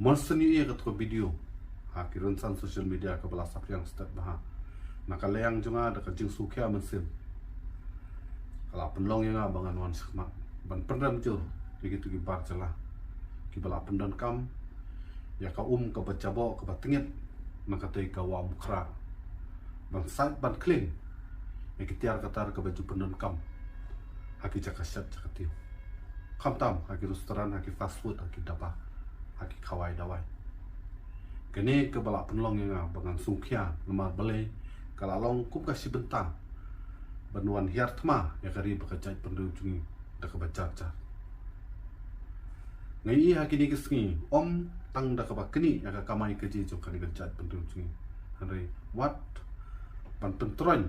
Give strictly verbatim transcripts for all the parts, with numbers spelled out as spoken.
Mon sien ïa kata ka video ha ki rynsan social media kaba la saphriang stet bha na ka liang jong nga da ka jingsngewkhia mynsiem. Ka la pynlong ïa nga ba ngan wan shakmat ban pynrem jur ïa kito ki bar jylla kiba la pyndonkam ïa ka um kaba jaboh kaba tngit na katei ka Wah Mukhra ban sait ban khlin ïa ki tiar ka tar kaba ju pyndonkam ha ki jaka shet jaka tiew, khamtam ha ki restaurant, ha ki fast food, ha ki dhaba, ha ki khawai dawai. Kane kaba la pynlong ïa nga ba ngan sngewkhia namar balei ka la long kum ka shi bynta ban wan hiar thma ïa ka ri bad ka jaitbynriew jong ngi da kaba jar jar. Nga ïohi ha kine ki sngi ym tang da kaba knieh ïa ka kamai kajih jong kane ka jaitbynriew jong ngi, hynrei wat ban pyntroiñ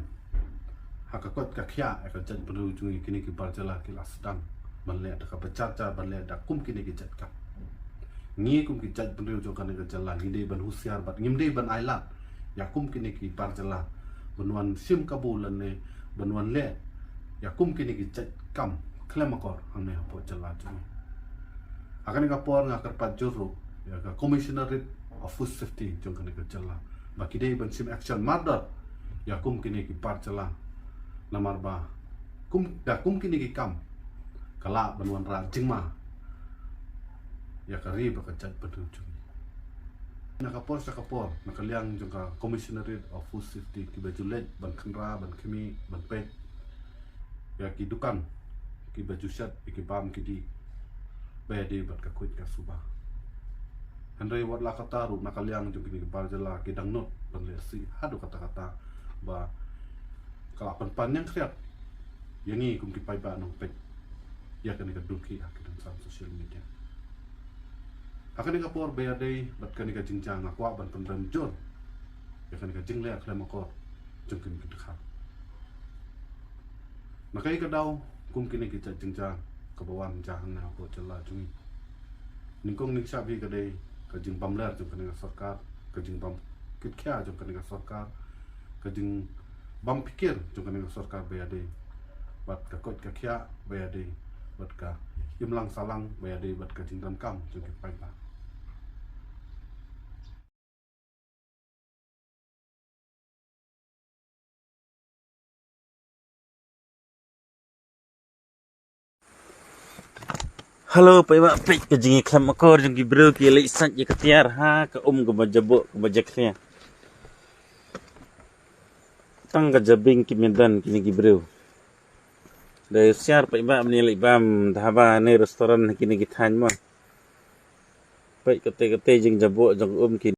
ha ka koit ka khiah ïa ka jaitbynriew jong ngi, kine ki bar jylla ki la sdang ban leh da kaba jar jar, ban leh da kum kine ki jait kam. Ngi kum ki jaitbynriew jong kane ka jylla ngi dei ban husiar bad ngim dei ban ailad ïa kum kine ki bar jylla ban wan shim kabu lane ban wan leh ïa kum kine ki jait kam khlem akor hangne hapoh jylla jong ngi. Ha kane ka por nga kyrpad jur ruh ïa ka Commissionerate of Food Safety jong kane ka jylla ba ki dei ban shim action mardor ïa kum kine ki bar jylla, namar ba kum da kum kine ki kam ka lah ban wanrah jingma ïa ka ri bad ka jaitbynriew jong ngi. Na ka por sha ka por na ka liang jong ka Commissionerate of Food Safety kiba ju leit ban khynra, ban khmih, ban peit ïa ki dukan kiba ju shet ïa ki bam ki dih ba ïadei bad ka khuid ka suba. Hynrei wat la katta ruh na ka liang jong kine ki bar jylla ki dang nud ban leh sih haduh katta katta ba ka la pynpan ñiangkhriat ïa ngi kum ki paidbah nongpeit ïa kane ka dulki ha ki rynsan social media. Ha kane ka por ba ïadei bad kane ka jingjia nga kwah ban pynrem jur ïa kane ka jingleh khlem akor jong kine ki dkhar. Na kaei ka daw kum kine ki jait jingjia kaba wan jia hangne hapoh jylla jong ngi. Nyngkong nyngshap hi ka dei ka jingbam ler jong kane ka sorkar, ka jingbam kit khia jong kane ka sorkar, ka jingbam phikir jong kane ka sorkar ba ïadei bad ka koit ka khiah, ba ïadei bad ka imlang sahlang, ba ïadei bad ka jingdonkam jong ki paidbah. Hello paidbah, peit ka jingïakhlem akor jong ki briew ki leit sait ïa ka tiar ha ka um kaba jaboh kaba jakhlia. Tang ka jabieng ki mynta kine ki briew. Dei husiar paidbah ban ïaleit bam dhaba ne restaurant ha kine ki thaiñ mo. Peit kata kata jingjaboh jong um ki